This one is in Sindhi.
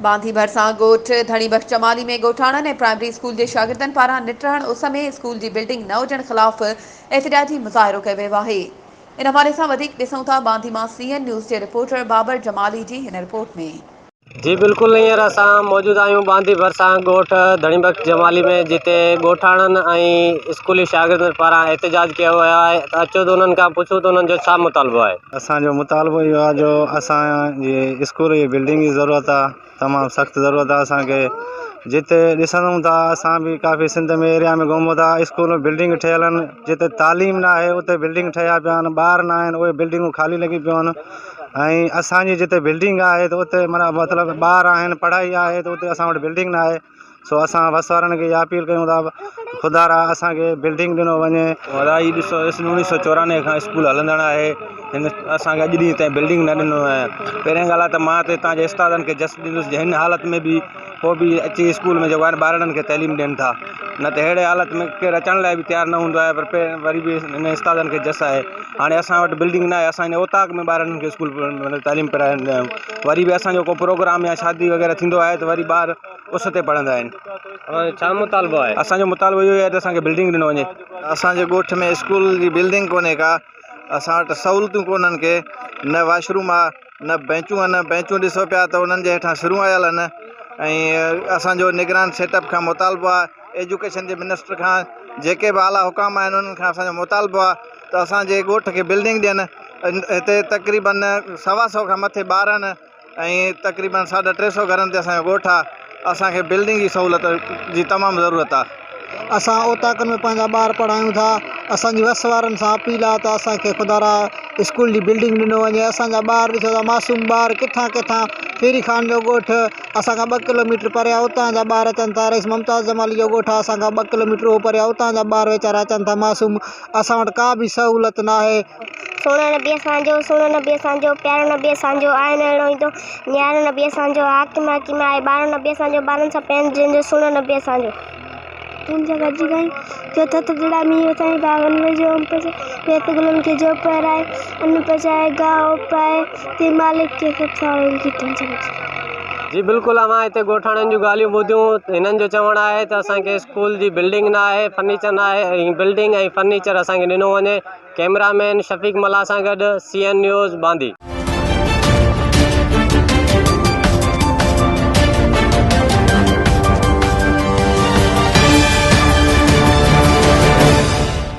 باندي ڀرسان ڳوٺ ڌڻي بخش جمالي ۾ ڳوٺاڻن ۽ پرائمري اسڪول جي شاگردن پاران نٽهڻ اس ۾ اسڪول جي بلڊنگ نه هجڻ خلاف احتجاجي مظاهرو ڪيو ويو آهي. ان حوالي سان وڌيڪ ڏسون ٿا باندي مان سي اين نيوز جي رپورٽر بابر جمالي جي هن رپورٽ ۾. جي بلڪل هينئر اسان موجود آهيون باندي ڀرسان ڳوٺ ڌڻي بخش جمالي ۾ جتي ڳوٺاڻن ۽ اسڪولي شاگردن پاران احتجاج ڪيو ويو آهي ته اچو ته انهن کان پڇون ته انهن جو ڇا مطالبو آهي. اسان جو مطالبو اهو آهي جو اسان جي اسڪول جي بلڊنگ جي ضرورت آهي تمام سخت ضرورت آهي اسان کي جتي ڏسون ٿا اسان به ڪافي سنڌ ۾ ايريا ۾ گهمون ٿا اسڪول ۾ بلڊنگ ٺهيل آهن جتي تعليم نه آهي اتي بلڊنگ ٺهيا پيا آهن ٻار نه آهن اهي بلڊنگون خالي لڳي پيون آهن ۽ اسان جي جتي بلڊنگ آهي ته اتي معنيٰ مطلب ٻار آهن پڙهائي آهي ته اتي اسان وٽ بلڊنگ نه آهي سو اسان وس وارن کي اها اپيل ڪيون ٿا خدارا اسان کي بلڊنگ ڏنو وڃي. ادا هي ڏسو اڻويهه سو چورانوي کان اسڪول هلندڙ آهي هن اسان کي اڄ ڏينهن تائين بلڊنگ نه ڏنو آهي پهرين ڳالهه آهي ته مان ته هتان جي استادن کي جس ڏيندس جي هن حالت ۾ به پوء به اچي اسڪول ۾ جيڪو آهي ٻارڙن کي تعليم ڏين ٿا نه ته اهڙي حالت ۾ ڪير اچڻ لاء به تيار نه هوندو آهي پر وري به هن استادن کي جس آهي هاڻي اسان وٽ بلڊنگ نه آهي اسان هن اوطاق ۾ ٻارڙن کي اسڪول تعليم پرائيندا آهيون وري به اسانجو ڪو پروگرام يا شادي وغيره ٿيندو آهي ته وري ٻار اس تي پڙهندا آهن. اوهان جو ڇا مطالبو آهي؟ اسان جو مطالبو اهو ئي آهي ته اسان کي بلڊنگ ڏنو وڃي. اسان جي ڳوٺ ۾ اسڪول جي بلڊنگ ڪونهي ڪا اسان وٽ سهولتون ڪونهن ڪي نه واش روم آ نه بينچون آهن بينچون ڏسو پيا ته انهن جي هيٺان سرون آيل آهن ۽ اسان جو نگران سيٽ اپ کان مطالبو آ ايجوڪيشن جي منسٽر کان جيڪي به اعليٰ حڪام آهن انهن کان اسان جو مطالبو آ ته اسان جي ڳوٺ کي بلڊنگ ڏين هتي تقريبن سوا سو کان مٿي ٻار آهن ۽ تقريبن ساڍا 300 گهرن تي اسان جو ڳوٺ آ اسان کي بلڊنگ جي سهولت جي تمام ضرورت آ. اسان اوطاقن ۾ پنهنجا ٻار پڙهايون ٿا اسان جي وس وارن سان اپيل آ ته اسان کي خدارا اسڪول جي بلڊنگ ڏنو وڃي اسان جا ٻار ڏسو ٿا معصوم ٻار ڪٿان ڪٿان ڦيري خان جو ڳوٺ اسان کان ٻه ڪلو ميٽر پري آ اتان جا ٻار اچن ٿا رئيس ممتاز جمالي جو ڳوٺ آ اسان کان ٻه ڪلو ميٽر اهو پري آ اتان جا ٻار ويچارا اچن ٿا معصوم اسان وٽ ڪا به سهولت ناهي. سهڻو نبي اسان جو، سهڻو نبي اسان جو، پيارو نبي اسان جو، آيو نيڻو ايندو، نيارو نبي اسان جو، حاڪم حڪيم آهي، ٻارو نبي اسان جو، ٻارن سان پير جنهن جو، سهڻو نبي اسان جو. تن جا گڏجي ڳايون، جو ٿڌ ٿڌڙا مينهن وسائي، باغن ۾ جو انب پچائي، ويس گلن کي جو پهرائي، ان پچائي، گاهه اپائي، تنهن مالڪ کي سڀ ساراهين، گيتن سان گڏجي. جي بلڪل اوهان هتي ڳوٺاڻن جون ڳالهيون ٻڌيون هنن جو چوڻ آهي ته اسان کي اسڪول جي بلڊنگ نه آهي فرنيچر نه آهي ۽ بلڊنگ ۽ فرنيچر اسان کي ڏنو وڃي ڪئميرا مين شفيق ملاح سان گڏ سي اين نيوز باندي.